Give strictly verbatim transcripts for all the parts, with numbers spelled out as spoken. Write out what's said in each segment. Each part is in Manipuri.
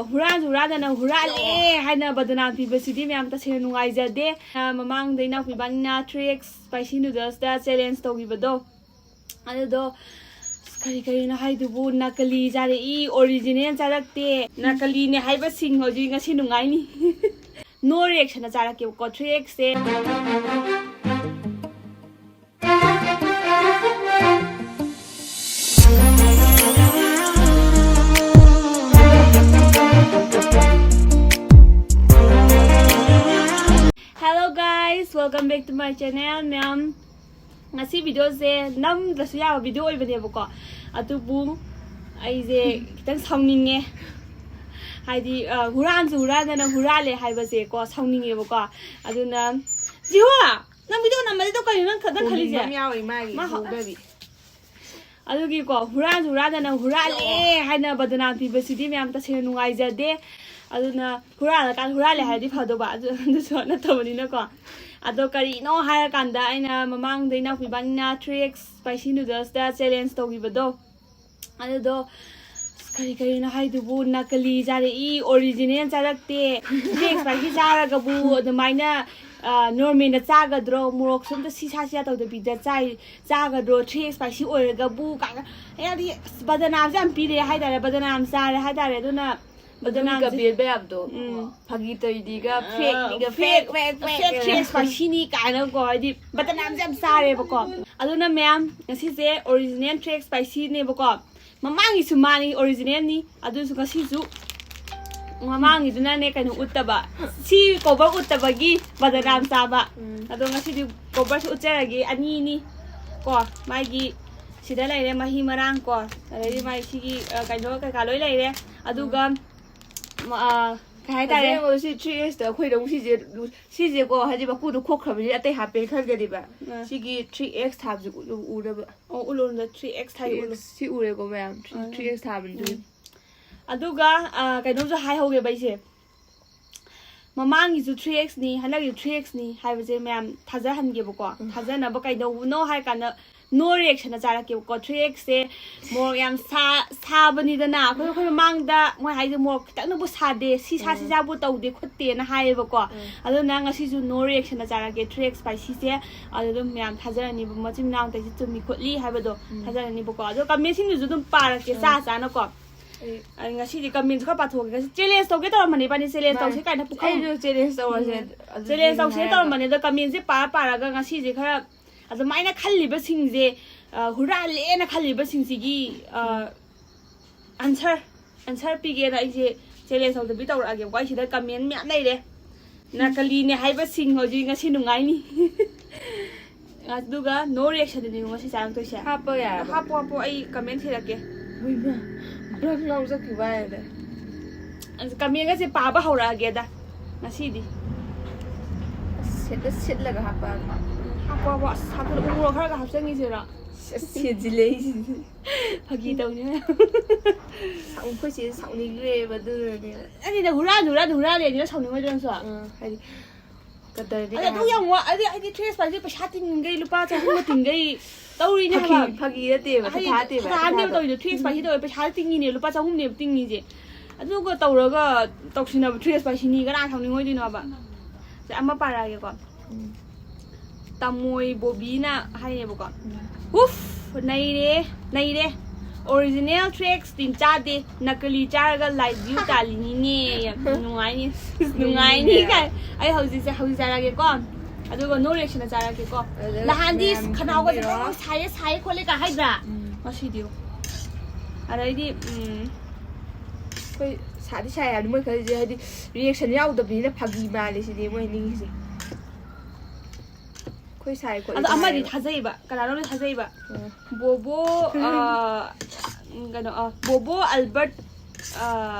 ꯍꯨꯔꯥꯟꯁꯨ ꯍꯨꯔꯥꯟꯗꯅ ꯍꯨꯔꯥꯜꯂꯦ ꯍꯥꯏꯅ ꯕꯗꯅꯥꯝ ꯄꯤꯕꯁꯤꯗꯤ ꯃꯌꯥꯝ ꯇꯁꯦꯡꯅ ꯅꯨꯡꯉꯥꯏꯖꯗꯦ꯫ ꯑ, ꯃꯃꯥꯡꯗ ꯏꯅꯥꯎꯄꯤ ꯏꯕꯥꯅꯤꯅ three X spicy noodles ꯇ challenge ꯇꯧꯈꯤꯕꯗꯣ, ꯑꯗꯨꯗꯣ ꯑꯁ, ꯀꯔꯤ ꯀꯔꯤꯅꯣ ꯍꯥꯏꯗꯨꯕꯨ, ꯅꯀꯂꯤ ꯆꯥꯔꯛꯏ, original ꯆꯥꯔꯛꯇꯦ꯫ ꯅꯀꯂꯤꯅꯦ ꯍꯥꯏꯕꯁꯤꯡ ꯍꯧꯖꯤꯛ ꯉꯁꯤ ꯅꯨꯡꯉꯥꯏꯅꯤ꯫ No reaction the ꯆꯥꯔꯛꯀꯦꯕꯀꯣ, three X say. Hello guys, welcome back to my channel, ꯃꯌꯥꯝ꯫ ꯉꯁꯤ video ꯁꯦ ꯅꯝꯗ꯭ꯔꯁꯨ ꯌꯥꯕ video ꯑꯣꯏꯕꯅꯦꯕꯀꯣ, ꯑꯗꯨꯕꯨ ꯑꯩꯁꯦ ꯈꯤꯇꯪ ꯁꯥꯎꯅꯤꯡꯉꯦ꯫ ꯍꯥꯏꯗꯤ, ꯑ, ꯍꯨꯔꯥꯟꯁꯨ ꯍꯨꯔꯥꯟꯗꯅ ꯍꯨꯔꯥꯜꯂꯦ ꯍꯥꯏꯕꯁꯦꯀꯣ, ꯁꯥꯎꯅꯤꯡꯉꯦꯕꯀꯣ꯫ ꯑꯗꯨꯅ, ꯖꯤꯍꯣ, ꯅꯪ video ꯅꯝꯕꯁꯤꯗ ꯀꯩꯅꯣ ꯅꯪ ꯈꯛꯇꯪ ꯈꯜꯂꯤꯁꯦ? ꯍꯣꯡꯅꯤꯡꯕ ꯑꯃ ꯌꯥꯎꯔꯤ ꯃꯥꯒꯤ, ꯃꯥ ꯍ-, ꯍꯣꯡꯗꯕꯤ꯫ ꯑꯗꯨꯒꯤꯀꯣ, ꯍꯨꯔꯥꯟꯁꯨ ꯍꯨꯔꯥꯟꯗꯅ ꯍꯨꯔꯥꯜꯂꯦ ꯍꯥꯏꯅ ꯕꯗꯅꯥꯝ ꯄꯤꯕꯁꯤꯗꯤ ꯃꯌꯥꯝ ꯇꯁꯦꯡꯅ ꯅꯨꯡꯉꯥꯏꯖꯗꯦ꯫ ꯑꯗꯨꯅ ꯍꯨꯔꯥꯜꯂꯀꯥꯟꯗ ꯍꯨꯔꯥꯜꯂꯦ ꯍꯥꯏꯔꯗꯤ ꯐꯗꯧꯕ, ꯑꯗꯨ, ꯑꯗꯨꯁꯨ ꯅꯠꯇꯕꯅꯤꯅꯀꯣ꯫ ꯑꯗꯣ ꯀꯔꯤꯅꯣ ꯍꯥꯏꯔꯀꯥꯟꯗ, ꯑꯩꯅ ꯃꯃꯥꯡꯗ ꯏꯅꯥꯎꯄꯤ ꯏꯕꯥꯅꯤꯅ three X spicy noodles ꯇ challenge ꯇꯧꯈꯤꯕꯗꯣ, ꯑꯗꯨꯗꯣ ꯑꯁ, ꯀꯔꯤ ꯀꯔꯤꯅꯣ ꯍꯥꯏꯗꯨꯕꯨ, ꯅꯀꯂꯤ ꯆꯥꯔꯛꯏ, original ꯆꯥꯔꯛꯇꯦ꯫ Three X spicy ꯆꯥꯔꯒꯕꯨ ꯑꯗꯨꯃꯥꯏꯅ, ꯑ, normal ꯗ ꯆꯥꯒꯗ꯭ꯔꯣ? ꯃꯣꯔꯣꯛꯁꯨ ꯑꯝꯇ ꯁꯤ ꯁꯥ ꯁꯤ ꯁꯥ ꯇꯧꯗꯕꯤꯗ ꯆꯥꯏ, ꯆꯥꯒꯗ꯭ꯔꯣ? Three X spicy ꯑꯣꯏꯔꯒꯕꯨ ꯀꯥꯏꯅ, ꯍꯥꯏꯗꯤ, ꯑꯁ, ꯕꯗꯅꯥꯝꯁꯦ ꯌꯥꯝ ꯄꯤꯔꯦ ꯍꯥꯏꯇꯥꯔꯦ, ꯕꯗꯅꯥꯝ ꯆꯥꯔꯦ ꯍꯥꯏꯇꯥꯔꯦ꯫ ꯑꯗꯨꯅ ꯑꯗꯨꯒꯤ ꯕꯗꯅꯥꯝꯁꯦ ꯀꯕꯤꯔ ꯃꯌꯥꯝꯗꯣ, ꯎꯝ꯫ ꯐꯥꯒꯤ ꯇꯧꯔꯤꯅꯤꯒ, fake ꯅꯤꯒ, fake, fake, fake, fake, fake, fake ꯍꯥꯏꯅꯀꯣ, ꯍꯥꯏꯗꯤ ꯕꯗꯅꯥꯝꯁꯦ ꯌꯥꯝ ꯆꯥꯔꯦꯕꯀꯣ꯫ ꯑꯗꯨꯅ ꯃꯌꯥꯝ, ꯉꯁꯤꯁꯦ original three X spicy ꯅꯦꯕꯀꯣ꯫ ꯃꯃꯥꯡꯒꯤꯁꯨ ꯃꯥꯅꯤ, original ꯅꯤ꯫ ꯑꯗꯨꯁꯨ ꯉꯁꯤꯁꯨ ꯃꯃꯥꯡꯒꯤꯗꯨꯅꯅꯦ ꯀꯩꯅꯣ ꯎꯠꯇꯕ, ꯁꯤ cover ꯎꯠꯇꯕꯒꯤ ꯕꯗꯅꯥꯝ ꯆꯥꯕ꯫ ꯎꯝ꯫ ꯑꯗꯣ ꯉꯁꯤꯗꯤ cover ꯁꯨ ꯎꯠꯆꯔꯒꯦ, ꯑꯅꯤꯅꯤ ꯀꯣ꯫ ꯃꯥꯒꯤ ꯁꯤꯗ ꯂꯩꯔꯦ ꯃꯍꯤ ꯃꯔꯥꯡ ꯀꯣ, ꯑꯗꯩꯗꯤ ꯃꯥꯒꯤ ꯁꯤꯒꯤ, ꯑ, ꯀꯩꯅꯣ ꯀꯩꯀꯥ ꯂꯣꯏ ꯂꯩꯔꯦ꯫ ꯑꯗꯨꯒ, ꯃ-, ꯑ, ꯀꯩ ꯍꯥꯏꯇꯥꯔꯦ? ꯑꯁꯦꯡꯕꯗ ꯁꯤ three X ꯇ ꯑꯩꯈꯣꯏꯅ ꯑꯃꯨꯛ ꯁꯤꯁꯦ, ꯁꯤꯁꯦ ꯀꯣ, ꯍꯥꯏꯗꯤ ꯃꯀꯨꯗꯣ ꯈꯣꯛꯈ꯭ꯔꯕꯅꯤꯅ ꯑꯇꯩ ꯍꯥꯞꯄꯦꯅ ꯈꯟꯒꯅꯤꯕ꯫ ꯑ꯫ ꯁꯤꯒꯤ three X ꯊꯥꯕꯁꯦ ꯎ-, ꯎ-, ꯎꯅꯕ꯫ ꯑꯣ, ꯎꯠꯂꯣ, ꯎꯠꯂꯣ, three X ꯊꯥꯏ, three X ꯎꯠꯂꯣ꯫ ꯁꯤ ꯎꯔꯦꯀꯣ ꯃꯌꯥꯝ? ꯊ꯭ꯔꯤ-, ꯑ, three X ꯊꯥꯕꯅꯤ ꯑꯗꯨꯒꯤ꯫ ꯎꯝ꯫ ꯑꯗꯨꯒ, ꯑ, ꯀꯩꯅꯣꯝꯁꯨ ꯍꯥꯏꯍꯧꯒꯦꯕ ꯑꯩꯁꯦ꯫ ꯃꯃꯥꯡꯒꯤꯁꯨ three X ꯅꯤ, ꯍꯟꯗꯛꯀꯤꯁꯨ three X ꯅꯤ ꯍꯥꯏꯕꯁꯦ ꯃꯌꯥꯝ ꯊꯥꯖꯍꯟꯒꯦꯕꯀꯣ꯫ ꯎꯝ꯫ ꯊꯥꯖꯅꯕ ꯀꯩꯗꯧꯕꯅꯣ ꯍꯥꯏ ꯀꯥꯟꯗ, No reaction ꯗ ꯆꯥꯔꯛꯀꯦꯕꯀꯣ꯫ ꯊ꯭ꯔꯤ ꯑꯦꯛꯁ ꯁꯦ ꯃꯣꯔꯣꯛ ꯌꯥꯝ ꯁꯥ ꯁꯥꯕꯅꯤꯗꯅ꯫ ꯑꯩꯈꯣꯏ ꯑꯩꯈꯣꯏ ꯃꯃꯥꯡꯗ ꯃꯣꯏ ꯍꯥꯏꯁꯦ ꯃꯣꯔꯣꯛ ꯈꯤꯇꯪꯅꯕꯨ ꯁꯥꯗꯦ, ꯁꯤ ꯁꯥ ꯁꯤ ꯆꯥꯕꯨ ꯇꯧꯗꯦ ꯈꯣꯠꯇꯦꯅ ꯍꯥꯏꯌꯦꯕꯀꯣ꯫ ꯑꯗꯨꯅ ꯉꯁꯤꯁꯨ no reaction ꯗ ꯆꯥꯔꯛꯀꯦ ꯊ꯭ꯔꯤ ꯑꯦꯛꯁ ꯁ꯭ꯄꯥꯏꯁꯤꯁꯦ꯫ ꯑꯗꯨ ꯑꯗꯨꯝ ꯃꯌꯥꯝ ꯊꯥꯖꯔꯅꯤꯕ, ꯃꯆꯤꯟ ꯃꯅꯥꯎ ꯇꯩꯁꯦ ꯆꯨꯝꯃꯤ ꯈꯣꯠꯂꯤ ꯍꯥꯏꯕꯗꯣ ꯊꯥꯖꯔꯅꯤꯕꯀꯣ꯫ ꯑꯗꯣ ꯀꯃꯦꯟꯁꯤꯡꯗꯨꯁꯨ ꯑꯗꯨꯝ ꯄꯥꯔꯛꯀꯦ ꯆꯥ ꯆꯥꯅꯀꯣ꯫ ꯑꯩ ꯉꯁꯤꯗꯤ ꯀꯃꯦꯟꯁꯨ ꯈꯔ ꯄꯥꯊꯣꯛꯑꯒꯦ꯫ ꯉꯁꯤ ꯆꯦꯂꯦꯟꯖ ꯇꯧꯒꯦ ꯇꯧꯔꯝꯕꯅꯦ ꯏꯕꯥꯅꯤ, ꯆꯦꯂꯦꯟꯖ ꯇꯧꯁꯦ ꯀꯥꯏꯅ ꯄꯨꯈꯝ ꯑꯩꯁꯨ ꯆꯦꯂꯦꯟꯖ ꯇꯧꯔꯁꯦ꯫ ꯎꯝ꯫ ꯑꯗꯨ ꯆꯦꯂꯦꯟꯖ ꯇꯧꯁꯦ ꯍꯥꯏꯔꯒ ꯇꯧꯔꯝꯕꯅꯦ, ꯑꯗꯣ ꯀꯃꯦꯟꯁꯦ ꯄꯥꯔ ꯄꯥꯔꯒ ꯉꯁꯤꯁꯦ ꯈꯔ ꯑꯗꯨꯃꯥꯏꯅ ꯈꯜꯂꯤꯕꯁꯤꯡꯁꯦ, ꯑ, ꯍꯨꯔꯥꯜꯂꯦꯅ ꯈꯜꯂꯤꯕꯁꯤꯡꯁꯤꯒꯤ, ꯑ, ꯑꯟꯁꯔ, ꯑꯟꯁꯔ ꯄꯤꯒꯦꯅ ꯑꯩꯁꯦ ꯆꯦꯂꯦꯟꯖ ꯇꯧꯗꯕꯤ ꯇꯧꯔꯛꯑꯒꯦꯕꯀꯣ꯫ ꯑꯩ ꯁꯤꯗ ꯀꯃꯦꯟ ꯃꯌꯥꯝ ꯂꯩꯔꯦ꯫ ꯅꯀꯂꯤꯅꯦ ꯍꯥꯏꯕꯁꯤꯡ ꯍꯧꯖꯤꯛ ꯉꯁꯤ ꯅꯨꯡꯉꯥꯏꯅꯤ꯫ ꯑꯗꯨꯒ no reaction ꯗꯅꯤꯀꯣ ꯉꯁꯤ ꯆꯥꯔꯛꯇꯣꯏꯁꯦ꯫ ꯍꯥꯞꯄ ꯌꯥꯔꯕ? ꯍꯥꯞꯄꯣ, ꯍꯥꯞꯄꯣ, ꯑꯩ ꯀꯃꯦꯟ ꯊꯤꯔꯛꯀꯦ꯫ ꯃꯣꯏꯃ, ꯕ꯭ꯔꯪ ꯂꯥꯎ ꯆꯠꯈꯤꯕ ꯍꯥꯏꯔꯦ꯫ ꯑꯁ, ꯀꯃꯦꯟꯒꯁꯦ ꯄꯥꯕ ꯍꯧꯔꯛꯑꯒꯦꯗ ꯉꯁꯤꯗꯤ꯫ ꯑꯁ, ꯍꯦꯛꯇ ꯁꯤꯠꯂꯒ ꯍꯥꯞꯄꯛꯑꯒꯦ꯫ ꯍꯥꯞꯄꯣ, ꯍꯥꯞꯄꯣ꯫ ꯑꯁ, ꯍꯥꯞꯆꯜꯂꯣ꯫ ꯎ ꯃꯣꯔꯣꯛ ꯈꯔꯒ ꯍꯥꯞꯆꯟꯈꯤꯁꯤꯔꯣ? ꯑꯁ, ꯁꯦꯠꯁꯤ ꯂꯩꯁꯤꯗꯤ꯫ ꯐꯥꯒꯤ ꯇꯧꯅꯤ꯫ ꯁꯥꯎ-, ꯑꯩꯈꯣꯏ ꯆꯦ ꯁꯥꯎꯅꯤꯡꯈ꯭ꯔꯦꯕ ꯑꯗꯨꯅꯅꯦ꯫ ꯑꯩꯗꯤ ꯅꯪ ꯍꯨꯔꯥꯟ ꯍꯨꯔꯥꯟ ꯍꯨꯔꯥꯜꯂꯦ ꯅꯪ ꯁꯥꯎꯅꯤꯡꯉꯣꯏꯗ꯭ꯔꯣ ꯅꯪꯁꯨ? ꯎꯝ, ꯍꯥꯏꯗꯤ ꯀꯗꯔꯗꯤ ꯑꯗ ꯑꯗꯨ ꯀꯌꯥ ꯌꯥꯝ ꯋꯥ-, ꯑꯗꯤ ꯍꯥꯏꯗꯤ ꯊ꯭ꯔꯤ ꯑꯦꯛꯁ ꯁ꯭ꯄꯥꯏꯁꯤ ꯄꯩꯁꯥ ꯇꯤꯡꯈꯩ ꯂꯨꯄꯥ ꯆꯍꯨꯝꯒ ꯇꯤꯡꯈꯩ ꯇꯧꯔꯤꯅꯦ ꯍꯥꯏꯕ꯫ ꯐꯥꯒꯤ, ꯐꯥꯒꯤ ꯅꯠꯇꯦꯕ, ꯍꯥꯏꯗꯤ ꯄꯩꯁꯥ ꯅꯠꯇꯦꯕ, ꯊꯥ ꯑꯃꯅꯦꯕ ꯄꯩꯁꯥꯗꯣ꯫ ꯇꯧꯔꯤꯗꯣ, ꯊ꯭ꯔꯤ ꯑꯦꯛꯁ ꯁ꯭ꯄꯥꯏꯁꯤ ꯇꯧꯋꯦ, ꯄꯩꯁꯥ ꯇꯤꯡꯉꯤꯅꯦ, ꯂꯨꯄꯥ ꯆꯍꯨꯝꯅꯦꯕ ꯇꯤꯡꯉꯤꯁꯦ꯫ ꯑꯗꯨꯒ ꯇꯧꯔꯒ ꯇꯧꯁꯤꯟꯅꯕ ꯊ꯭ꯔꯤ ꯑꯦꯛꯁ ꯁ꯭ꯄꯥꯏꯁꯤꯅꯤ ꯀꯅꯥ ꯁꯥꯎꯅꯤꯡꯉꯣꯏꯗꯣꯏꯅꯣꯕ? ꯁꯦ, ꯑꯃ ꯄꯥꯔꯛꯑꯒꯦꯀꯣ꯫ ꯎꯝ꯫ ꯇꯃꯣꯏ ꯕꯣꯕꯤꯅ ꯍꯥꯏꯌꯦꯕꯀꯣ꯫ ꯎꯝ꯫ ꯎꯐ! ꯅꯩꯔꯦ, ꯅꯩꯔꯦ꯫ ꯑꯣꯔꯤꯖꯤꯅꯦꯜ ꯊ꯭ꯔꯤ ꯑꯦꯛꯁ ꯇꯤ ꯆꯥꯗꯦ, ꯅꯀꯂꯤ ꯆꯥꯔꯒ ꯂꯥꯏꯠ ꯚ꯭ꯌꯨ ꯇꯥꯜꯂꯤꯅꯤꯅꯦ꯫ ꯌꯥꯝ ꯅꯨꯡꯉꯥꯏꯅꯤ꯫ ꯅꯨꯡꯉꯥꯏꯅꯤ ꯀꯥꯏ꯫ ꯑꯩ ꯍꯧꯖꯤꯛꯁꯦ, ꯍꯧꯖꯤꯛ ꯆꯥꯔꯛꯑꯒꯦꯀꯣ꯫ ꯑꯗꯨꯒ no reaction ꯗ ꯆꯥꯔꯛꯀꯦꯀꯣ꯫ ꯑꯗꯨꯒ ꯅꯍꯥꯟꯗꯤ ꯃꯌꯥꯝ ꯈꯅꯥꯎꯒꯁꯦ ꯈꯪꯕꯤꯔꯣ꯫ ꯕꯪ ꯕꯪ ꯁꯥꯏꯌꯦ, ꯁꯥꯏꯌꯦ ꯈꯣꯠꯂꯦ ꯀꯥꯏ ꯍꯥꯏꯗ꯭ꯔꯥ? ꯎꯝ꯫ ꯉꯁꯤꯗꯤ, ꯎꯝ꯫ ꯑꯩꯈꯣꯏ ꯁꯥꯗꯤ ꯁꯥꯏ ꯍꯥꯏꯕꯅꯤ ꯃꯣꯏ ꯈꯔꯁꯦ, ꯍꯥꯏꯗꯤ reaction ꯌꯥꯎꯗꯕꯅꯤꯅ ꯐꯥꯒꯤ ꯃꯥꯜꯂꯦ ꯁꯤꯅꯦ ꯃꯣꯏ ꯍꯥꯏꯅꯤꯡꯉꯤꯁꯦ꯫ ꯑꯩꯈꯣꯏ ꯁꯥꯏ ꯈꯣꯠꯂꯤ ꯑꯗꯣ ꯑꯃꯗꯤ ꯍꯥꯏꯌꯦꯕ꯫ ꯊꯥꯖꯩꯕ, ꯀꯅꯥꯅꯣꯝꯗꯤ ꯊꯥꯖꯩꯕ꯫ ꯎꯝ꯫ ꯕꯣꯕꯣ, ꯑ, ꯀꯩꯅꯣ, ꯑ, ꯕꯣꯕꯣ ꯑꯜꯕꯔꯠ, ꯑ,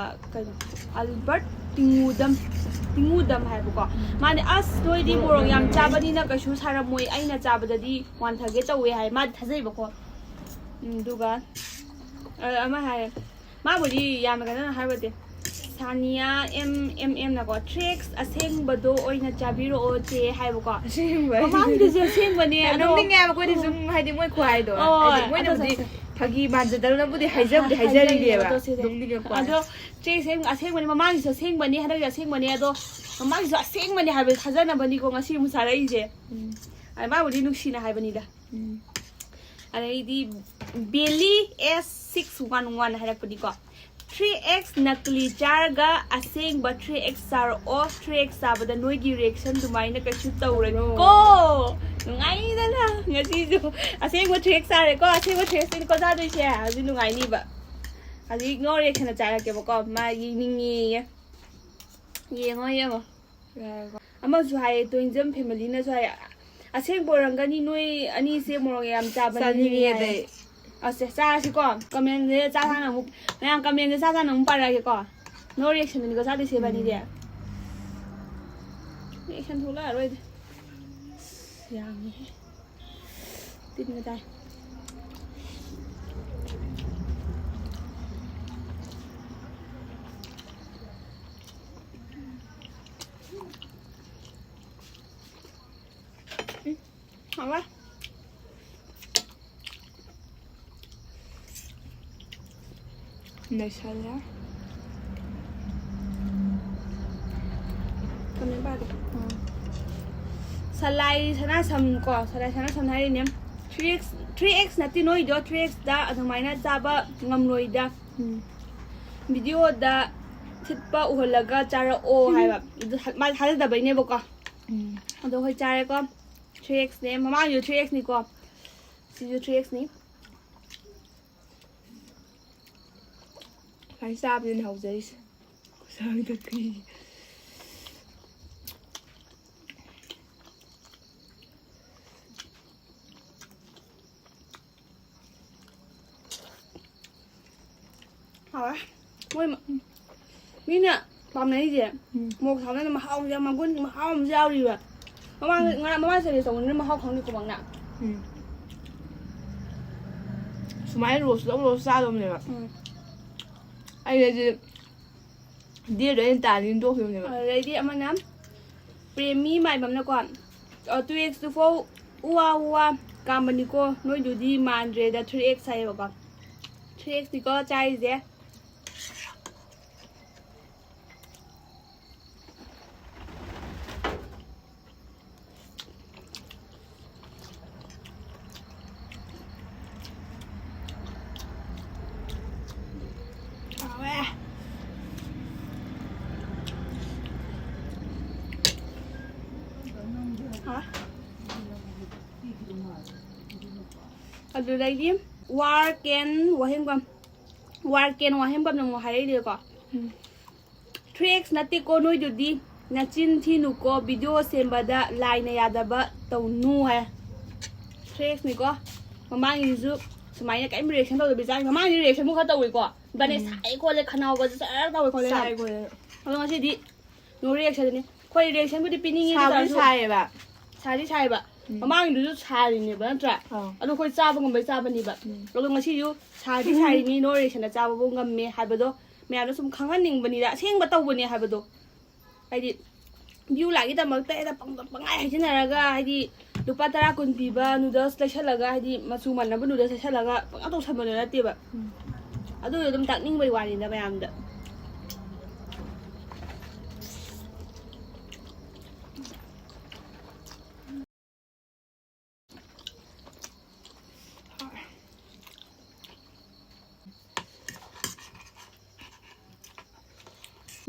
ꯀꯩꯅꯣ, ꯑꯜꯕꯔꯠ ꯇꯤꯡꯉꯨꯗꯝ, ꯇꯤꯡꯉꯨꯗꯝ ꯍꯥꯏꯕꯀꯣ꯫ ꯃꯥꯅꯦ, "ꯑꯁ, ꯅꯣꯏꯗꯤ ꯃꯣꯔꯣꯛ ꯃꯣꯔꯣꯛ ꯌꯥꯝ ꯌꯥꯝꯃꯦ ꯆꯥꯕꯅꯤꯅ ꯀꯩꯁꯨ ꯁꯥꯔꯝꯃꯣꯏ, ꯑꯩꯅ ꯆꯥꯕꯗꯗꯤ ꯋꯥꯟꯊꯒꯦ ꯇꯧꯋꯦ" ꯍꯥꯏ, ꯃꯥꯗꯤ ꯊꯥꯖꯩꯕꯀꯣ꯫ ꯎꯝ, ꯑꯗꯨꯒ, ꯑ, ꯑꯃ ꯍꯥꯏ, ꯃꯥꯕꯨꯗꯤ ꯌꯥꯝꯅ ꯀꯩꯅꯣ ꯍꯥꯏꯕꯗꯤ, ꯁꯥꯅꯤꯌꯥ ꯑꯦꯝ ꯑꯦꯝ ꯑꯦꯝꯅꯀꯣ, "ꯊ꯭ꯔꯤ ꯑꯦꯛꯁ ꯑꯁꯦꯡꯕꯗꯣ ꯑꯣꯏꯅ ꯆꯥꯕꯤꯔꯛꯑꯣ ꯆꯦ" ꯍꯥꯏꯕꯀꯣ꯫ ꯑꯁꯦꯡꯕ ꯃꯃꯥꯡꯒꯤꯗꯨꯁꯨ ꯑꯁꯦꯡꯕꯅꯦ ꯑꯗꯣ꯫ ꯅꯣꯛꯅꯤꯡꯉꯦ ꯍꯥꯏꯕ ꯑꯩꯈꯣꯏꯗꯤ ꯁꯨꯝ, ꯍꯥꯏꯗꯤ ꯃꯣꯏ ꯈꯨꯍꯥꯏꯗꯣ, ꯍꯣꯏ, ꯍꯥꯏꯗꯤ ꯃꯣꯏꯅꯕꯨꯗꯤ ꯑꯗꯣ ꯐꯥꯒꯤ ꯃꯥꯟꯖꯗꯅꯕꯨꯗꯤ ꯍꯥꯏꯖꯕꯨꯗꯤ ꯍꯥꯏꯖꯔꯤꯅꯦꯕ꯫ ꯍꯥꯏꯖꯔꯤꯅꯦꯕ ꯁꯤꯁꯦ꯫ ꯅꯣꯛꯅꯤꯡꯉꯛꯄ ꯑꯗꯣ ꯆꯦ ꯑꯁꯦꯡ-, ꯑꯁꯦꯡꯕꯅꯦ, ꯃꯃꯥꯡꯒꯤꯁꯨ ꯑꯁꯦꯡꯕꯅꯦ, ꯍꯟꯗꯛꯀꯤꯁꯨ ꯑꯁꯦꯡꯕꯅꯦ, ꯑꯗꯣ ꯃꯃꯥꯡꯒꯤꯁꯨ ꯑꯁꯦꯡꯕꯅꯦ ꯍꯥꯏꯕ ꯊꯥꯖꯅꯕꯅꯤꯀꯣ ꯉꯁꯤ ꯑꯃꯨꯛ ꯁꯥꯔꯛꯏꯁꯦ꯫ ꯎꯝ, ꯑꯗ ꯃꯥꯕꯨꯗꯤ ꯅꯨꯡꯁꯤꯅ ꯍꯥꯏꯕꯅꯤꯗ꯫ ꯎꯝ꯫ ꯑꯗꯩꯗꯤ ꯕꯦꯂꯤ ꯑꯦꯁ ꯁꯤꯛꯁ ꯋꯥꯟ ꯋꯥꯟ ꯍꯥꯏꯔꯛꯄꯅꯤꯀꯣ, "ꯊ꯭ꯔꯤ ꯑꯦꯛꯁ ꯅꯀꯂꯤ ꯆꯥꯔꯒ ꯑꯁꯦꯡꯕ ꯊ꯭ꯔꯤ ꯑꯦꯛꯁ ꯆꯥꯔꯛꯑꯣ, ꯊ꯭ꯔꯤ ꯑꯦꯛꯁ ꯆꯥꯕꯗ ꯅꯣꯏꯒꯤ ꯔꯤꯌꯦꯛꯁꯟ ꯑꯗꯨꯃꯥꯏꯅ ꯀꯩꯁꯨ ꯇꯧꯔꯣꯏꯀꯣ"꯫ ꯅꯨꯡꯉꯥꯏꯗꯅ ꯉꯁꯤꯁꯨ ꯑꯁꯦꯡꯕ ꯊ꯭ꯔꯤ ꯑꯦꯛꯁ ꯆꯥꯔꯦꯀꯣ, ꯑꯁꯦꯡꯕ ꯊ꯭ꯔꯤ ꯑꯦꯛꯁꯇꯅꯤꯀꯣ ꯆꯥꯗꯣꯏꯁꯦ꯫ ꯍꯧꯖꯤꯛ ꯅꯨꯡꯉꯥꯏꯅꯤꯕ꯫ ꯍꯧꯖꯤꯛ ꯅꯣ ꯔꯤꯌꯦꯛꯁꯟꯗ ꯆꯥꯔꯛꯀꯦꯕꯀꯣ, ꯃꯥ ꯌꯦꯡꯅꯤꯡꯉꯦꯌꯦ꯫ ꯌꯦꯡꯉꯣ ꯌꯦꯡꯉꯣ꯫ ꯌꯥꯔꯦꯀꯣ꯫ ꯑꯃꯁꯨ ꯍꯥꯏꯌꯦ, ꯇ꯭ꯋꯤꯡꯖꯝ ꯐꯦꯃꯤꯂꯤꯅꯁꯨ ꯍꯥꯏꯌꯦ, "ꯑꯁꯦꯡꯕ ꯑꯣꯏꯔꯝꯒꯅꯤ, ꯅꯣꯏ ꯑꯅꯤꯁꯦ ꯃꯣꯔꯣꯛ ꯌꯥꯝ ꯆꯥꯕꯅꯤ" ꯆꯥꯅꯤꯡꯉꯦ ꯍꯥꯏꯌꯦ꯫ ꯑꯗꯩ꯫ ꯑꯁꯦ ꯆꯥꯔꯁꯤꯀꯣ꯫ ꯀꯃꯦꯟꯁꯦ ꯆꯥ ꯆꯥꯅ ꯑꯃꯨꯛ, ꯃꯌꯥꯝ ꯀꯃꯦꯟꯁꯦ ꯆꯥ ꯆꯥꯅ ꯑꯃꯨꯛ ꯄꯥꯔꯛꯑꯒꯦꯀꯣ꯫ ꯅꯣ ꯔꯤꯌꯦꯛꯁꯟꯗꯅꯤꯀꯣ ꯆꯥꯗꯣꯏꯁꯦ ꯏꯕꯥꯅꯤꯗꯤ꯫ ꯔꯤꯌꯦꯛꯁꯟ ꯊꯣꯛꯂꯛꯑꯔꯣꯏꯗ꯫ ꯑꯁ, ꯌꯥꯝꯃꯤꯍꯦ꯫ ꯇꯤꯟꯒ ꯇꯥꯏ꯫ ꯎꯝ, ꯍꯥꯎꯋꯦ꯫ ꯅꯩꯁꯜꯂꯦ꯫ ꯀꯃꯦꯟ ꯄꯥꯗꯦ꯫ ꯁꯂꯥꯏ ꯁꯅꯥꯁꯝ ꯀꯣ, ꯁꯂꯥꯏ ꯁꯅꯥꯁꯝ ꯍꯥꯏꯔꯤꯅꯦ, "ꯊ꯭ꯔꯤ ꯑꯦꯛꯁ, ꯊ꯭ꯔꯤ ꯑꯦꯛꯁ ꯅꯠꯇꯦ ꯅꯣꯏꯗꯣ, ꯊ꯭ꯔꯤ ꯑꯦꯛꯁꯇ ꯑꯗꯨꯃꯥꯏꯅ ꯆꯥꯕ ꯉꯝꯂꯣꯏꯗ꯫ ꯎꯝ꯫ ꯚꯤꯗꯤꯑꯣꯗ ꯊꯤꯠꯄ ꯎꯍꯜꯂꯒ ꯆꯥꯔꯛꯑꯣ" ꯍꯥꯏꯕ꯫ ꯑꯗꯨ ꯊ-, ꯃꯥ ꯊꯥꯖꯗꯕꯩꯅꯦꯕꯀꯣ꯫ ꯎꯝ꯫ ꯑꯗꯣ ꯍꯣꯏ ꯆꯥꯔꯦꯀꯣ꯫ ꯊ꯭ꯔꯤ ꯑꯦꯛꯁꯅꯦ꯫ ꯃꯃꯥꯡꯒꯤꯁꯨ ꯊ꯭ꯔꯤ ꯑꯦꯛꯁꯅꯤꯀꯣ꯫ ꯁꯤꯁꯨ ꯊ꯭ꯔꯤ ꯑꯦꯛꯁꯅꯤ꯫ ꯁꯨꯃꯥꯏꯅ ꯆꯥꯕꯗꯨꯅꯦ ꯍꯧꯖꯔꯤꯁꯦ꯫ ꯈꯨꯆꯥꯎꯗꯣ ꯀꯩ꯫ ꯍꯥꯎꯋꯦ꯫ ꯃꯣꯏ ꯃ-, ꯃꯤꯅ ꯄꯥꯝꯅꯩꯁꯦ, ꯎꯝ꯫ ꯃꯣꯔꯣꯛ ꯁꯥꯕꯅ ꯃꯍꯥꯎꯁꯦ ꯌꯥꯝ ꯃꯒꯨꯟ, ꯃꯍꯥꯎ ꯑꯃꯁꯨ ꯌꯥꯎꯔꯤꯕ꯫ ꯃꯃꯥꯡꯗ, ꯎꯝ꯫ ꯉꯔꯥꯡ ꯃꯃꯥꯡ ꯆꯍꯤ ꯇꯧꯕꯅꯤꯅ ꯃꯍꯥꯎ ꯈꯪꯗꯦꯀꯣ ꯄꯥꯛꯅ꯫ ꯎꯝ꯫ ꯁꯨꯃꯥꯏꯅ ꯔꯣꯁ ꯂꯧ ꯔꯣꯁ ꯆꯥꯗꯧꯅꯦꯕ꯫ ꯎꯝ꯫ ꯑꯩꯅꯗꯤ ꯗꯦꯗꯣ ꯑꯩꯅ ꯇꯥꯅꯤꯅ ꯇꯣꯛꯈꯤꯕꯅꯦꯕ꯫ ꯑꯗꯩꯗꯤ ꯑꯃꯅ ꯄ꯭ꯔꯦꯃꯤ ꯃꯥꯏꯕꯝꯅꯀꯣ, "ꯑ, two X two four ꯎꯋꯥ ꯎꯋꯥ ꯀꯥꯝꯕꯅꯤꯀꯣ, ꯅꯣꯏꯗꯨꯗꯤ ꯃꯥꯟꯗ꯭ꯔꯦꯗ, three X ꯍꯥꯏꯌꯦꯕꯀꯣ꯫ Three X ꯅꯤꯀꯣ ꯆꯥꯔꯤꯁꯦ꯫ ꯍꯥꯎꯋꯦ꯫ ꯍꯥ? ꯑꯗꯨꯗꯒꯤ ꯋꯥꯔ ꯀꯦꯟ ꯋꯥꯍꯦꯡꯕꯝ, ꯋꯥꯔ ꯀꯦꯟ ꯋꯥꯍꯦꯡꯕꯝꯅ ꯑꯃꯨꯛ ꯍꯥꯏꯔꯛꯏꯅꯦꯀꯣ꯫ ꯎꯝ꯫ Three X ꯅꯠꯇꯦꯀꯣ ꯅꯣꯏꯗꯨꯗꯤ, ꯅꯆꯤꯟ ꯊꯤꯅꯨꯀꯣ, ꯚꯤꯗꯤꯑꯣ ꯁꯦꯝꯕꯗ ꯂꯥꯏꯅ ꯌꯥꯗꯕ ꯇꯧꯅꯨ ꯍꯥꯏ꯫ Three X ꯅꯤꯀꯣ꯫ ꯃꯃꯥꯡꯒꯤꯁꯨ ꯁꯨꯃꯥꯏꯅ ꯀꯔꯤꯝ reaction ꯇꯧꯗꯕꯤ ꯆꯥꯏ꯫ ꯃꯃꯥꯡꯒꯤ reaction ꯃꯨꯛ ꯈꯔ ꯇꯧꯋꯤꯀꯣ꯫ ꯏꯕꯥꯅꯤ ꯎꯝ꯫ ꯁꯥꯏ ꯈꯣꯠꯂꯦ, ꯈꯅꯥꯎꯒꯁꯦ ꯆꯔ ꯇꯧꯋꯦ ꯈꯣꯠꯂꯦ꯫ ꯁꯥꯏ ꯈꯣꯠꯂꯦ꯫ ꯑꯗꯣ ꯉꯁꯤꯗꯤ no reaction ꯅꯤ꯫ ꯑꯩꯈꯣꯏ reaction ꯕꯨꯗꯤ ꯄꯤꯅꯤꯡꯉꯤ, ꯑꯗꯨ ꯁꯥꯕꯨꯗꯤ ꯇꯥꯔꯁꯨ ꯁꯥꯏꯌꯦꯕ꯫ ꯁꯥꯗꯤ ꯁꯥꯏꯌꯦꯕ꯫ ꯎꯝ꯫ ꯃꯃꯥꯡꯒꯤꯗꯨꯁꯨ ꯁꯥꯔꯤꯅꯦꯕ, ꯅꯠꯇ꯭ꯔꯥ? ꯑꯥ꯫ ꯑꯗꯣ ꯑꯩꯈꯣꯏ ꯆꯥꯕ ꯉꯝꯕꯩ ꯆꯥꯕꯅꯦꯕ꯫ ꯎꯝ꯫ ꯑꯗꯣ ꯉꯁꯤꯁꯨ ꯁꯥꯗꯤ ꯁꯥꯔꯤꯅꯤ, no reaction ꯗ ꯆꯥꯕꯕꯨ ꯉꯝꯃꯦ ꯍꯥꯏꯕꯗꯣ ꯃꯌꯥꯝꯗ ꯁꯨꯝ ꯈꯪꯍꯟꯅꯤꯡꯕꯅꯤꯗ, ꯑꯁꯦꯡꯕ ꯇꯧꯕꯅꯦ ꯍꯥꯏꯕꯗꯣ꯫ ꯍꯥꯏꯗꯤ view ꯂꯥꯛꯀꯤꯗꯃꯛꯇ ꯍꯦꯛꯇ ꯄꯪ-, ꯄꯪꯍꯥꯏ ꯍꯥꯏꯖꯤꯟꯅꯔꯒ, ꯍꯥꯏꯗꯤ ꯂꯨꯄꯥ ꯇꯔꯥ ꯀꯨꯟ ꯄꯤꯕ noodles ꯂꯩꯁꯜꯂꯒ, ꯍꯥꯏꯗꯤ ꯃꯆꯨ ꯃꯥꯟꯅꯕ noodles ꯂꯩꯁꯜꯂꯒ ꯄꯪꯇꯧ ꯇꯧꯁꯟꯕꯗꯣ ꯅꯠꯇꯦꯕ꯫ ꯎꯝ꯫ ꯑꯗꯨ ꯑꯗꯨꯝ ꯇꯥꯛꯅꯤꯡꯕꯩ ꯋꯥꯅꯤꯗ ꯃꯌꯥꯝꯗ꯫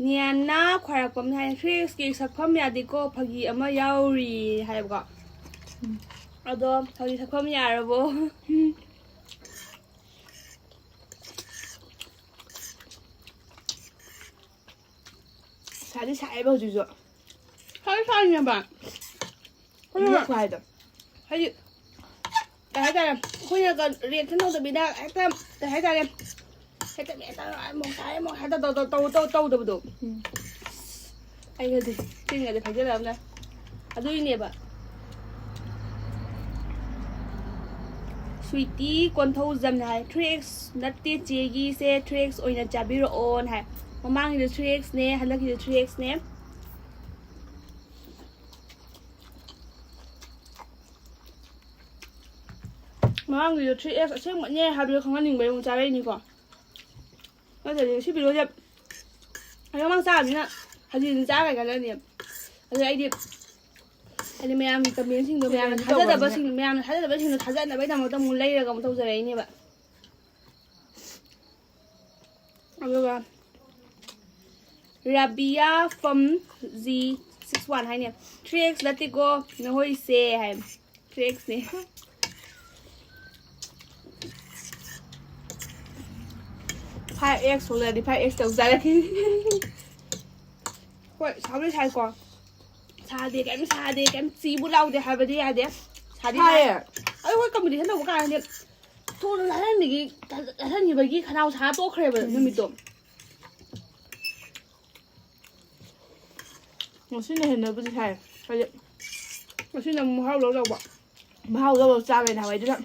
ꯅꯤꯌꯥꯟꯅ ꯈ꯭ꯋꯥꯏꯔꯥꯛꯄꯝꯅ ꯍꯥꯏ, "Three X ꯀꯤ ꯁꯛꯐꯝ ꯌꯥꯗꯦꯀꯣ, ꯐꯥꯒꯤ ꯑꯃ ꯌꯥꯎꯔꯤ" ꯍꯥꯏꯕꯀꯣ꯫ ꯎꯝ꯫ ꯑꯗꯣ ꯍꯧꯖꯤꯛ ꯁꯛꯐꯝ ꯌꯥꯔꯕꯣ? ꯁꯥꯗꯤ ꯁꯥꯏꯌꯦꯕ ꯍꯧꯖꯤꯛꯁꯨ꯫ ꯁꯥꯗꯤ ꯁꯥꯔꯤꯅꯦꯕ꯫ ꯑꯗꯨꯅ ꯈ꯭ꯋꯥꯏꯗꯣ꯫ ꯍꯥꯏꯗꯤ, ꯀꯩ ꯍꯥꯏꯇꯥꯔꯦ, ꯑꯩꯈꯣꯏꯅ ꯀ-, reaction ꯇꯧꯗꯕꯤꯗ ꯍꯦꯛꯇ, ꯀꯩ ꯍꯥꯏꯇꯥꯔꯦ, ꯍꯦꯛꯇ ꯃꯦꯠꯇ ꯑꯃꯨꯛ ꯁꯥꯏ ꯑꯃꯨꯛ ꯍꯦꯛꯇ ꯇꯧ-, ꯇꯧ-, ꯇꯧ-, ꯇꯧ-, ꯇꯧꯗꯕꯗꯣ꯫ ꯎꯝ꯫ ꯑꯩꯒꯗꯤ ꯆꯤꯟꯒꯗꯤ ꯐꯩꯖꯤꯜꯂꯛꯑꯕꯅ꯫ ꯑꯗꯨꯏꯅꯦꯕ꯫ ꯁ꯭ꯋꯤꯇꯤ ꯀꯣꯟꯊꯧꯖꯝꯅ ꯍꯥꯏ, "Three X ꯅꯠꯇꯦ ꯆꯦꯒꯤꯁꯦ, three X ꯑꯣꯏꯅ ꯆꯥꯕꯤꯔꯛꯑꯣꯅ" ꯍꯥꯏ꯫ ꯃꯃꯥꯡꯒꯤꯗꯣ ꯊ꯭ꯔꯤ ꯑꯦꯛꯁꯅꯦ, ꯍꯟꯗꯛꯀꯤꯗꯣ ꯊ꯭ꯔꯤ ꯑꯦꯛꯁꯅꯦ꯫ ꯃꯃꯥꯡꯒꯤꯗꯣ ꯊ꯭ꯔꯤ ꯑꯦꯛꯁ ꯑꯁꯦꯡꯕꯅꯦ ꯍꯥꯏꯕꯗꯣ ꯈꯪꯍꯟꯅꯤꯡꯕꯩ ꯑꯃꯨꯛ ꯆꯥꯔꯛꯏꯅꯤꯀꯣ꯫ ꯅꯠꯇ꯭ꯔꯗꯤ ꯁꯤ ꯚꯤꯗꯤꯑꯣꯁꯦ ꯑꯩ ꯃꯃꯥꯡ ꯆꯥꯕꯅꯤꯅ ꯍꯟꯖꯤꯟ ꯍꯟꯖꯤꯟ ꯆꯥꯔꯒ ꯈꯜꯂꯅꯤ꯫ ꯑꯗꯨ ꯑꯩꯗꯤ ꯍꯥꯏꯗꯤ ꯃꯌꯥꯝꯒꯤ ꯀꯃꯦꯟꯁꯤꯡꯗꯣ, ꯃꯌꯥꯝꯅ ꯊꯥꯖꯗꯕꯁꯤꯡ, ꯃꯌꯥꯝꯅ ꯊꯥꯖꯗꯕꯁꯤꯡꯗꯣ ꯊꯥꯖꯅꯕꯒꯤꯗꯃꯛꯇ ꯑꯃꯨꯛ ꯂꯩꯔꯒ ꯑꯃꯨꯛ ꯇꯧꯖꯔꯛꯏꯅꯦꯕ꯫ ꯑꯗꯨꯒ ꯔꯥꯕꯤꯌꯥ ꯐꯝ ꯖꯤ ꯁꯤꯛꯁ ꯋꯥꯟ ꯍꯥꯏꯅꯦ, "ꯊ꯭ꯔꯤ ꯑꯦꯛꯁ ꯅꯠꯇꯦꯀꯣ ꯅꯈꯣꯏꯁꯦ" ꯍꯥꯏ꯫ ꯊ꯭ꯔꯤ ꯑꯦꯛꯁꯅꯦ꯫ ꯐꯥꯏꯚ ꯑꯦꯛꯁ ꯊꯣꯛꯂꯛꯑꯗꯤ ꯐꯥꯏꯚ ꯑꯦꯛꯁ ꯇꯧ ꯆꯥꯔꯛꯈꯤꯅꯤ꯫ ꯍꯣꯏ, ꯁꯥꯕꯨꯗꯤ ꯁꯥꯏꯀꯣ꯫ ꯁꯥꯗꯦ, ꯀꯩꯝ ꯁꯥꯗꯦ, ꯀꯩꯝ ꯆꯤꯕꯨ ꯂꯥꯎꯗꯦ ꯍꯥꯏꯕꯗꯤ ꯌꯥꯗꯦ꯫ ꯁꯥꯗꯤ ꯁꯥꯏ꯫ ꯁꯥꯏꯌꯦ꯫ ꯑꯗꯣ ꯑꯩꯈꯣꯏ ꯀꯝꯄꯤꯇꯤꯁꯟ ꯇꯧꯕ ꯀꯥꯟꯗꯗꯤ ꯊꯨꯅ ꯆꯥꯁꯤꯟꯕꯒꯤ, ꯆꯥꯁꯤꯟꯈꯤꯕꯒꯤ ꯈꯅꯥꯎ ꯁꯥ ꯇꯣꯛꯈ꯭ꯔꯦꯕ ꯎꯝ꯫ ꯅꯨꯃꯤꯠꯇꯣ꯫ ꯉꯁꯤꯅ ꯍꯦꯟꯅꯕꯨꯗꯤ ꯁꯥꯏ꯫ ꯍꯥꯏꯗꯤ ꯉꯁꯤꯅ ꯑꯃꯨꯛ ꯃꯍꯥꯎ ꯂꯧ ꯂꯧꯕ꯫ ꯃꯍꯥꯎ ꯂꯧ ꯂꯧ ꯆꯥꯕꯩꯅꯦ ꯍꯋꯥꯏꯗꯨꯅ꯫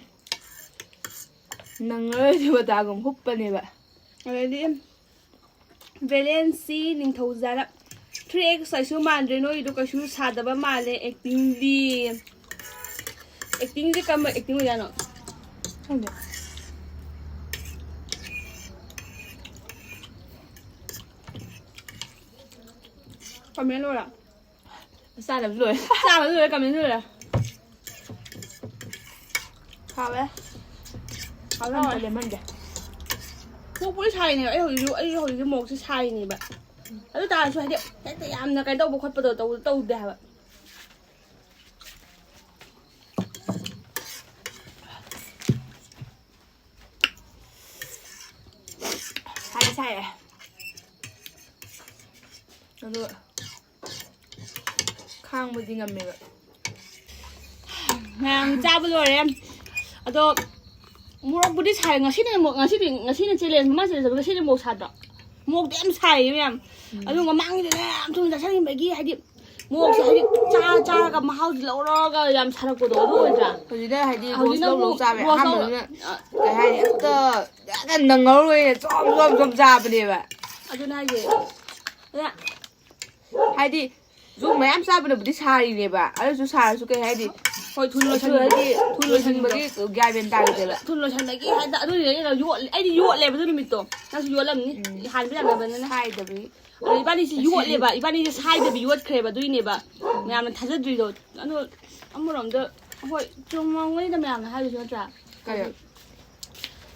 ꯅꯪꯉꯔꯣꯏꯗꯕ ꯃꯇꯥꯒꯨꯝ ꯍꯨꯞꯄꯅꯦꯕ꯫ ꯑꯗꯩꯗꯤ ꯚꯦꯂꯦꯟꯁꯤ ꯅꯤꯡꯊꯧꯖꯥꯅ, "ꯊ꯭ꯔꯤ ꯑꯦꯛꯁ ꯀꯩꯁꯨ ꯃꯥꯟꯗ꯭ꯔꯦ, ꯅꯣꯏꯗꯣ ꯀꯩꯁꯨ ꯁꯥꯗꯕ ꯃꯥꯜꯂꯦ ꯑꯦꯛꯇꯤꯡꯗꯤ"꯫ ꯑꯦꯛꯇꯤꯡꯁꯦ ꯀꯔꯝꯕ ꯑꯦꯛꯇꯤꯡ ꯑꯣꯏꯖꯥꯠꯅꯣ? ꯈꯪꯗꯦ꯫ ꯀꯃꯦꯟ ꯂꯣꯏꯔꯦ꯫ ꯆꯥꯅꯕꯁꯨ ꯂꯣꯏꯔꯦ꯫ ꯆꯥꯅꯕꯁꯨ ꯂꯣꯏꯔꯦ, ꯀꯃꯦꯟꯁꯨ ꯂꯣꯏꯔꯦ꯫ ꯍꯥꯎꯋꯦ꯫ ꯍꯥꯎꯋꯦ, ꯍꯥꯎꯋꯦ꯫ ꯑꯝꯇ ꯂꯦꯝꯍꯟꯒꯦ꯫ ꯃꯣꯔꯣꯛꯄꯨꯗꯤ ꯁꯥꯏꯅꯦꯕ꯫ ꯑꯩ ꯍꯧꯖꯤꯛꯁꯨ, ꯑꯩ ꯍꯧꯖꯤꯛꯁꯨ ꯃꯣꯔꯣꯛꯁꯦ ꯁꯥꯏꯅꯦꯕ꯫ ꯑꯗꯨ ꯇꯥꯔꯁꯨ ꯍꯥꯏꯗꯤ ꯍꯦꯛꯇ ꯌꯥꯝꯅ ꯀꯩꯅꯣ ꯇꯧꯕ ꯈꯣꯠꯄꯗꯣ ꯇꯧ-, ꯇꯧꯗꯦ ꯍꯥꯏꯕ꯫ ꯁꯥꯏ, ꯁꯥꯏꯌꯦ꯫ ꯑꯗꯣ ꯈꯥꯡꯕꯗꯤ ꯉꯝꯃꯦꯕ꯫ ꯃꯌꯥꯝ ꯆꯥꯕ ꯂꯣꯏꯔꯦ꯫ ꯑꯗꯣ ꯃꯣꯔꯣꯛꯄꯨꯗꯤ ꯁꯥꯏ꯫ ꯉꯁꯤꯅ ꯃꯣꯔꯣꯛ, ꯉꯁꯤꯗꯤ, ꯉꯁꯤꯅ ꯆꯦꯂꯦꯟꯖ, ꯃꯃꯥꯡ ꯆꯦꯂꯦꯟꯖ ꯇꯧꯕꯗ ꯉꯁꯤꯅ ꯃꯣꯔꯣꯛ ꯁꯥꯗ꯭ꯔꯣ? ꯃꯣꯔꯣꯛꯇꯤ ꯌꯥꯝ ꯁꯥꯏꯌꯦ ꯃꯌꯥꯝ꯫ ꯎꯝ꯫ ꯑꯗꯨ ꯃꯃꯥꯡꯒꯤꯗꯅꯦ ꯌꯥꯝ ꯊꯨꯅ ꯆꯥꯁꯤꯟꯈꯤꯕꯒꯤ ꯍꯥꯏꯗꯤ ꯃꯣꯔꯣꯛꯁꯦ ꯍꯥꯏꯗꯤ ꯆꯥ ꯆꯥꯔꯒ ꯃꯍꯥꯎꯁꯦ ꯂꯧꯔꯒ ꯌꯥꯝ ꯁꯥꯔꯛꯄꯗꯣ ꯑꯗꯨ ꯑꯣꯏꯗ꯭ꯔꯥ? ꯍꯧꯖꯤꯛꯅ ꯍꯥꯏꯗꯤ ꯍꯧꯖꯤꯛꯅ ꯔꯣꯁ ꯂꯧ ꯂꯧ ꯑꯃꯨꯛ ꯆꯥꯕ ꯔꯣꯁ ꯂꯧ ꯑꯍꯥꯟꯕꯗꯨꯅ ꯑ, ꯀꯩ ꯍꯥꯏꯅꯤ, ꯍꯦꯛꯇ ꯍꯦꯛꯇ ꯅꯪꯍꯧꯔꯣꯏꯅ ꯆꯣꯝ ꯆꯣꯝ ꯆꯣꯝ ꯆꯥꯕꯅꯦꯕ꯫ ꯑꯗꯨꯅ ꯍꯥꯏꯁꯦ꯫ ꯑꯗ ꯍꯥꯏꯗꯤ ꯌꯣꯠ ꯃꯌꯥꯝ ꯆꯥꯕꯅꯕꯨꯗꯤ ꯁꯥꯔꯤꯅꯦꯕ, ꯑꯗꯨꯁꯨ ꯁꯥꯔꯁꯨ ꯀꯩ ꯍꯥꯏꯗꯤ ꯍꯣꯏ, ꯊꯨꯅ ꯂꯣꯏꯁꯟ-, ꯍꯥꯏꯗꯤ ꯊꯨꯅ ꯂꯣꯏꯁꯟꯕꯗꯣ꯫ ꯂꯣꯏꯁꯤꯟꯕꯒꯤ ꯒ꯭ꯌꯥꯟ ꯃꯦꯟ ꯇꯥꯈꯤꯗꯦꯕ꯫ ꯊꯨꯅ ꯂꯣꯏꯁꯟꯕꯒꯤ ꯍꯥꯏꯗꯤ ꯑꯗꯨꯅꯤꯗ ꯑꯩꯅ ꯌꯣꯠ-, ꯑꯩꯗꯤ ꯌꯣꯠꯂꯦꯕ ꯑꯗꯨ ꯅꯨꯃꯤꯠꯇꯣ꯫ ꯅꯪꯁꯨ ꯌꯣꯠꯂꯝꯅꯤ꯫ ꯎꯝ꯫ ꯍꯥꯟꯕ ꯌꯥꯝꯅꯕꯅꯤꯅ꯫ ꯁꯥꯏꯗꯕꯒꯤ꯫ ꯑꯗꯣ ꯏꯕꯥꯅꯤꯁꯤ ꯉꯁꯤꯁꯨ ꯌꯣꯠꯂꯦꯕ, ꯏꯕꯥꯅꯤꯁꯦ ꯁꯥꯏꯗꯕꯤ ꯌꯣꯠꯈ꯭ꯔꯦꯕ꯫ ꯑꯗꯨꯏꯅꯦꯕ ꯎꯝ꯫ ꯃꯌꯥꯝꯅ ꯊꯥꯖꯗ꯭ꯔꯤꯗꯣ꯫ ꯑꯗꯣ ꯑꯃꯔꯣꯝꯗ ꯍꯣꯏ, ꯆꯨꯝꯃꯝꯒꯅꯤꯗ ꯃꯌꯥꯝꯅ ꯍꯥꯏꯔꯤꯁꯨ, ꯅꯠꯇ꯭ꯔꯥ? ꯀꯩ?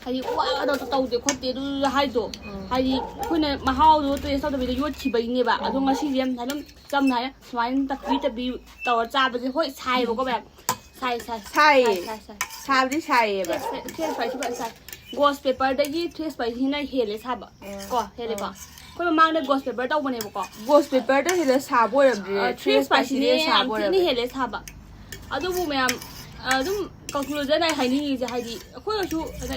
ꯍꯥꯏꯗꯤ ꯋꯥꯗꯣ ꯇꯧꯗꯦ ꯈꯣꯠꯇꯦ ꯑꯗꯨ ꯍꯥꯏꯗꯣ꯫ ꯎꯝ꯫ ꯍꯥꯏꯗꯤ ꯑꯩꯈꯣꯏꯅ ꯃꯍꯥꯎꯗꯣ ꯇꯦꯁ ꯇꯧꯗꯕꯤꯗ ꯌꯣꯠꯈꯤꯕꯩꯅꯦꯕ꯫ ꯑꯗꯣ ꯎꯝ꯫ ꯉꯁꯤꯁꯦ ꯑꯗꯨꯝ ꯆꯝꯅ ꯍꯥꯏꯔꯦ, ꯁꯨꯃꯥꯏꯅ ꯇꯞꯄꯤ ꯇꯞꯄꯤ ꯇꯧꯔ ꯆꯥꯕꯁꯦ ꯍꯣꯏ ꯁꯥꯏꯌꯦꯕꯀꯣ ꯃꯌꯥꯝ꯫ ꯁꯥꯏ, ꯁꯥꯏ꯫ ꯁꯥꯏꯌꯦ꯫ ꯁꯥꯏ, ꯁꯥꯏ, ꯁꯥꯏ꯫ ꯁꯥꯕꯗꯤ ꯁꯥꯏꯌꯦꯕ꯫ ꯊ꯭ꯔꯤ ꯏꯁꯄꯥꯏꯁꯤ ꯐꯖꯅ ꯁꯥꯏ꯫ ꯒꯣꯁ ꯄꯦꯄꯔꯗꯒꯤ ꯊ꯭ꯔꯤ ꯏꯁꯄꯥꯏꯁꯤꯅ ꯍꯦꯜꯂꯦ ꯁꯥꯕ꯫ ꯎꯝ꯫ ꯀꯣ, ꯍꯦꯜꯂꯦꯀꯣ? ꯎꯝ꯫ ꯑꯩꯈꯣꯏ ꯃꯃꯥꯡꯗ ꯒꯣꯁ ꯄꯦꯄꯔ ꯇꯧꯕꯅꯦꯕꯀꯣ꯫ ꯒꯣꯁ ꯄꯦꯄꯔꯗ ꯍꯦꯟꯅ ꯁꯥꯕ ꯑꯣꯏꯔꯝꯗ꯭ꯔꯦ꯫ ꯑ, ꯊ꯭ꯔꯤ ꯊ꯭ꯔꯤ ꯏꯁꯄꯥꯏꯁꯤꯅ ꯏꯁꯄꯥꯏꯁꯤꯅ ꯌꯥꯝ ꯁꯥꯕ ꯊꯤꯅ ꯑꯣꯏꯔꯝꯃꯦ꯫ ꯍꯦꯜꯂꯦ ꯁꯥꯕ꯫ ꯑꯗꯨꯕꯨ ꯃꯌꯥꯝ, ꯑ, ꯑꯗꯨꯝ ꯀꯟꯀ꯭ꯂꯨꯖꯟ ꯑꯩ ꯍꯥꯏꯅꯤꯡꯉꯤꯁꯦ, ꯍꯥꯏꯗꯤ ꯑꯩꯈꯣꯏꯅꯁꯨ, ꯑꯗ,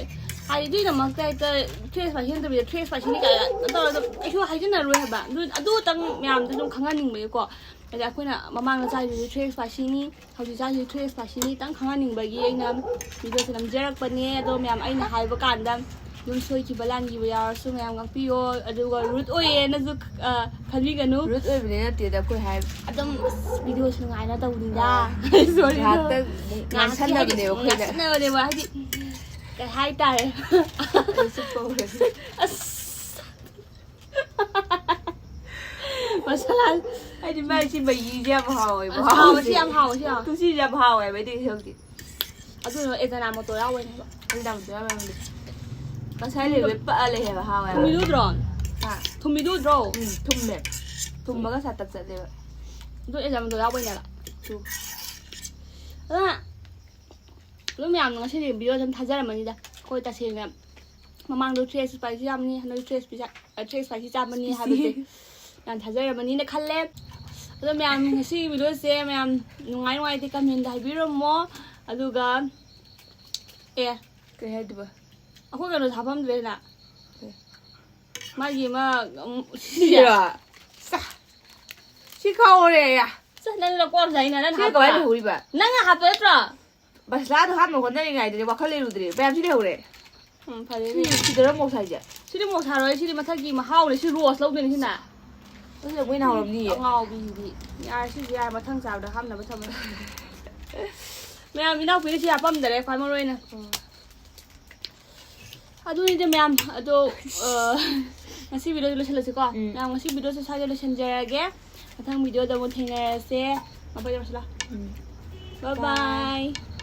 ꯍꯥꯏꯗꯤ ꯑꯗꯨꯒꯤꯗꯃꯛꯇ ꯍꯦꯛꯇ ꯊ꯭ꯔꯤ ꯏꯁꯄꯥꯏꯁꯤ ꯅꯠꯇꯕꯤꯗ ꯊ꯭ꯔꯤ ꯏꯁꯄꯥꯏꯁꯤꯅꯤ ꯀꯥꯏꯅ ꯇꯧꯔꯒ ꯑꯗꯨꯝ ꯀꯩꯁꯨ ꯍꯥꯏꯖꯤꯟꯅꯔꯣꯏ ꯍꯥꯏꯕ꯫ ꯑꯗꯨ, ꯑꯗꯨꯇꯪ ꯃꯌꯥꯝꯗ ꯑꯗꯨꯝ ꯈꯪꯍꯟꯅꯤꯡꯕꯒꯤꯀꯣ꯫ ꯍꯥꯏꯗꯤ ꯑꯩꯈꯣꯏꯅ ꯃꯃꯥꯡꯗ ꯆꯥꯈꯤꯕꯗꯨꯁꯨ ꯊ꯭ꯔꯤ ꯏꯁꯄꯥꯏꯁꯤꯅꯤ, ꯍꯧꯖꯤꯛ ꯆꯥꯈꯤꯕꯗꯨꯁꯨ ꯊ꯭ꯔꯤ ꯏꯁꯄꯥꯏꯁꯤꯅꯤ ꯈꯤꯇꯪ ꯈꯪꯍꯟꯅꯤꯡꯕꯒꯤ ꯑꯩꯅ ꯚꯤꯗꯤꯑꯣꯁꯦ ꯅꯝꯖꯔꯛꯄꯅꯦ꯫ ꯑꯗꯣ ꯃꯌꯥꯝ ꯑꯩꯅ ꯍꯥꯏꯕ ꯀꯥꯟꯗ ꯑꯗꯨꯝ ꯁꯣꯏꯈꯤꯕ ꯂꯥꯟꯈꯤꯕ ꯌꯥꯎꯔꯁꯨ ꯃꯌꯥꯝ ꯉꯥꯛꯄꯤꯌꯣ꯫ ꯑꯗꯨꯒ ꯔꯨꯠ ꯑꯣꯏꯌꯦꯅꯁꯨ, ꯑ, ꯈꯟꯕꯤꯒꯅꯨ꯫ ꯔꯨꯠ ꯑꯣꯏꯕꯗꯤ ꯅꯠꯇꯦꯗ ꯑꯩꯈꯣꯏ ꯍꯥꯏ-, ꯑꯗꯨꯝ ꯑꯁ, ꯚꯤꯗꯤꯑꯣꯁꯦ ꯅꯨꯡꯉꯥꯏꯅ ꯇꯧꯕꯅꯤꯗ꯫ ꯑꯥ꯫ ꯁꯣꯔꯤꯗꯣ꯫ ꯉꯥꯏꯍꯥꯛꯇꯪ ꯉꯥꯏꯍꯥꯛꯀꯤ ꯉꯥꯡꯁꯟꯅꯕꯅꯦꯕ ꯍꯥꯏꯗꯤ ꯑꯩꯈꯣꯏꯅ꯫ ꯉꯥꯡꯁꯟꯅꯕꯅꯦꯕ ꯍꯥꯏꯗꯤ ꯀꯩ ꯍꯥꯏꯇꯥꯔꯦ꯫ ꯑꯩꯁꯨ ꯀꯧꯔꯦ꯫ ꯑꯁ꯫ ꯃꯁꯥꯂꯥ꯫ ꯑꯩꯗꯤ ꯃꯥꯏꯁꯤ ꯃꯍꯤꯁꯦ ꯌꯥꯝ ꯍꯥꯎꯋꯦꯕ꯫ ꯑꯁ, ꯍꯥꯎꯋꯦ, ꯁꯤ ꯌꯥꯝ ꯍꯥꯎꯋꯦ, ꯁꯤ ꯌꯥꯝ ꯍꯥꯎꯋꯦ꯫ ꯇꯨꯡꯁꯤꯁꯦ ꯌꯥꯝ ꯍꯥꯎꯋꯦ ꯍꯥꯏꯕ ꯑꯩꯗꯤ ꯍꯧꯖꯤꯛ꯫ ꯑꯗꯨꯅ ꯑꯦꯖꯅꯥ ꯃꯣꯇꯣ ꯌꯥꯎꯕꯩꯅꯦꯕ꯫ ꯑꯩꯗꯤ ꯌꯥꯝ ꯆꯥꯕ ꯉꯝꯗꯦ꯫ ꯉꯁꯥꯏ ꯂꯩꯕꯩ ꯄꯛꯑ ꯂꯩ ꯍꯥꯏꯕ ꯍꯥꯎꯋꯦ ꯍꯥꯏꯕ꯫ ꯊꯨꯝꯃꯤꯗꯨꯗ꯭ꯔꯣ? ꯍꯥ? ꯊꯨꯝꯃꯤꯗꯨꯗ꯭ꯔꯣ? ꯎꯝ, ꯊꯨꯝꯃꯦ꯫ ꯊꯨꯝꯃꯒ ꯁꯥꯇꯛ ꯆꯠꯂꯦꯕ꯫ ꯑꯗꯨ ꯑꯦꯖꯅꯥ ꯃꯣꯇꯣ ꯌꯥꯎꯕꯩꯅꯦꯕ꯫ ꯆꯨ꯫ ꯑꯗꯨꯅ ꯑꯗꯨꯝ ꯃꯌꯥꯝꯅ ꯉꯁꯤꯗꯤ ꯚꯤꯗꯤꯑꯣ ꯑꯗꯨꯝ ꯊꯥꯖꯔꯝꯃꯅꯤꯗ꯫ ꯑꯩꯈꯣꯏ ꯇꯁꯦꯡꯅ ꯃꯃꯥꯡꯗꯣ ꯊ꯭ꯔꯤ ꯏꯁꯄꯥꯏꯁꯤ ꯌꯥꯝꯅꯤ, ꯍꯟꯗꯛ ꯊ꯭ꯔꯤ ꯏꯁꯄꯥꯏꯁꯤ, ꯊ꯭ꯔꯤ ꯏꯁꯄꯥꯏꯁꯤ ꯆꯥꯕꯅꯤ ꯍꯥꯏꯕꯁꯦ ꯌꯥꯝ ꯊꯥꯖꯔꯝꯃꯅꯤꯅ ꯈꯜꯂꯦ꯫ ꯑꯗꯣ ꯃꯌꯥꯝ ꯉꯁꯤꯒꯤ ꯚꯤꯗꯤꯑꯣꯁꯦ ꯃꯌꯥꯝ ꯅꯨꯡꯉꯥꯏ ꯅꯨꯡꯉꯥꯏꯇꯦ ꯀꯃꯦꯟꯗ ꯍꯥꯏꯕꯤꯔꯝꯃꯣ꯫ ꯑꯗꯨꯒ ꯑꯦ꯫ ꯀꯩ ꯍꯥꯏꯗꯣꯏꯕ? ꯑꯩꯈꯣꯏ ꯀꯩꯅꯣ ꯍꯥꯞꯐꯝꯗ꯭ꯔꯦꯅ꯫ ꯀꯩ? ꯃꯥꯒꯤ ꯑꯃ, ꯎꯝ, ꯁꯤꯔꯣ? ꯁꯥ꯫ ꯁꯤ ꯈꯥꯎꯔꯦ ꯌꯥ꯫ ꯆꯠ, ꯅꯪ ꯂꯧꯀꯣꯛ ꯍꯥꯏꯅ ꯅꯪ ꯁꯤ ꯍꯥꯞꯄ꯫ ꯀꯃꯥꯏꯅ ꯂꯩꯍꯧꯔꯤꯕ? ꯅꯪꯅ ꯍꯥꯞꯄ ꯅꯠꯇ꯭ꯔꯣ? ꯕꯁꯂꯥꯗꯣ ꯍꯥꯞꯅ ꯍꯣꯠꯅꯔꯤꯉꯩꯗꯗꯤ ꯋꯥꯈꯜ ꯂꯩꯔꯨꯗ꯭ꯔꯦ꯫ ꯃꯌꯥꯝꯁꯤ ꯂꯩꯍꯧꯔꯦ꯫ ꯎꯝ, ꯐꯔꯦꯅꯦ꯫ ꯁꯤ ꯁꯤꯗꯔ ꯃꯣꯛ ꯁꯥꯏꯁꯦ꯫ ꯁꯤꯗꯤ ꯃꯣꯔꯣꯛ ꯁꯥꯔꯣꯏ, ꯁꯤꯗꯤ ꯃꯊꯛꯀꯤ ꯃꯍꯥꯎꯅꯦ, ꯁꯤ ꯔꯣꯁ ꯂꯧꯗꯣꯏꯅꯤ ꯁꯤꯅ꯫ ꯑꯗꯨꯅ ꯃꯣꯏꯅ ꯍꯥꯎꯔꯝꯅꯤꯌꯦ꯫ ꯑꯉꯥꯎꯕꯤꯁꯤꯗꯤ꯫ ꯌꯥꯔꯦ, ꯁꯤꯁꯦ ꯌꯥꯔꯦ, ꯃꯊꯪ ꯆꯥꯕꯗ ꯍꯥꯞꯅꯕ ꯊꯝꯃꯒꯦ꯫ ꯃꯌꯥꯝ, ꯏꯅꯥꯎꯄꯤꯅ ꯁꯤ ꯍꯥꯞꯄꯝꯗꯔꯦ ꯈ꯭ꯋꯥꯏ ꯃꯔꯨ ꯑꯣꯏꯅ꯫ ꯑꯗꯨꯅꯤꯗ ꯃꯌꯥꯝ, ꯑꯗꯣ, ꯑ, ꯉꯁꯤ ꯚꯤꯗꯤꯑꯣꯁꯦ ꯂꯣꯏꯁꯤꯜꯂꯁꯤꯀꯣ꯫ ꯎꯝ꯫ ꯃꯌꯥꯝ, ꯉꯁꯤ ꯚꯤꯗꯤꯑꯣꯁꯦ ꯁ꯭ꯋꯥꯏꯗ ꯂꯣꯏꯁꯤꯟꯖꯔꯒꯦ꯫ ꯃꯊꯪ ꯚꯤꯗꯤꯑꯣꯗ ꯑꯃꯨꯛ ꯊꯦꯡꯅꯔꯁꯦ꯫ ꯃꯄꯩꯗ ꯂꯣꯏꯁꯤꯜꯂꯣ꯫ ꯎꯝ꯫ Bye bye.